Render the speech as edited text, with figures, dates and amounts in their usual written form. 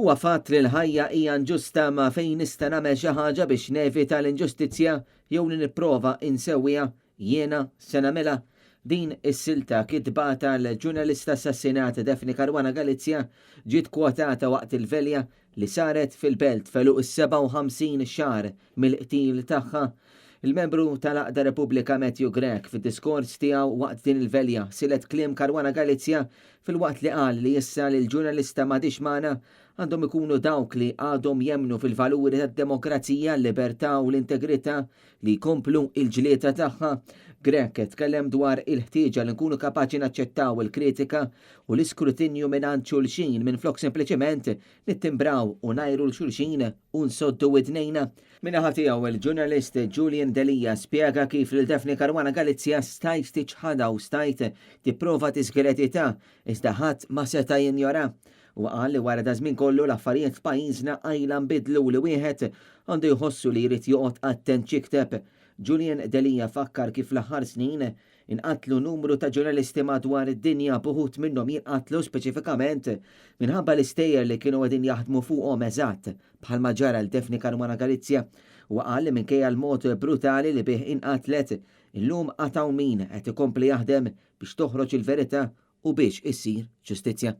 Huwa fatt li l-ħajja hija inġusta ma fejn nista' nagħmel xi ħaġa biex nevita l-inġustizzja jew li nipprova insewwiha, jiena se nagħmilha. Din is-silta kitba tal-ġurnalista assassinat Daphne Caruana Galizia ġiet kwotata waqt il-velja li saret fil-Belt f'għeluq is-57 xahar mill-qtil tagħha. Il-membru tal-Għaqda Repubblika Matthew Grech fid-diskors tiegħu waqt din il-velja silet kliem Caruana Galizia filwaqt li qal li issa li l-ġurnalista m'għadhiex magħna għandhom ikunu dawk li għadhom jemmnu fil-valuri tad-demokrazija, l-libertà u l-integrità li jkomplu l-ġlieda tagħha. Grech tkellem dwar il-ħtieġa li nkunu kapaċi naċċettaw il-kritika u l-iskrutinju mingħand xulxin minflok sempliċement nittimbraw u ngħajru 'l xulxin u nsoddu widnejna. Min-naħa tiegħu, il-ġurnalist Julian Delia spjega kif lil Daphne Caruana Galizia stajt tiċħadha u stajt tipprova tiżgreditha iżda ħadd ma seta' jinjora. Huwa qal li wara daż-żmien kollu l-affarijiet f'pajjiżna qajla nbidlu u li wieħed għandu jħossu li jrid joqgħod attent x'jikteb. Julian Delia fakkar kif fl-aħħar snin inqatlu numru ta' ġurnalisti madwar id-dinja b'uħud minnhom jinqatlu speċifikament minħabba l-istejjer li kienu qegħdin jaħdmu fuqhom eżatt bħalma ġara l Daphne Caruana Galizia. Huwa qal li minkejja l-mod brutali li bih inqatlet, illum għad hawn min qed ikompli jaħdem biex toħroġ il-verità u biex issir ġustizzja.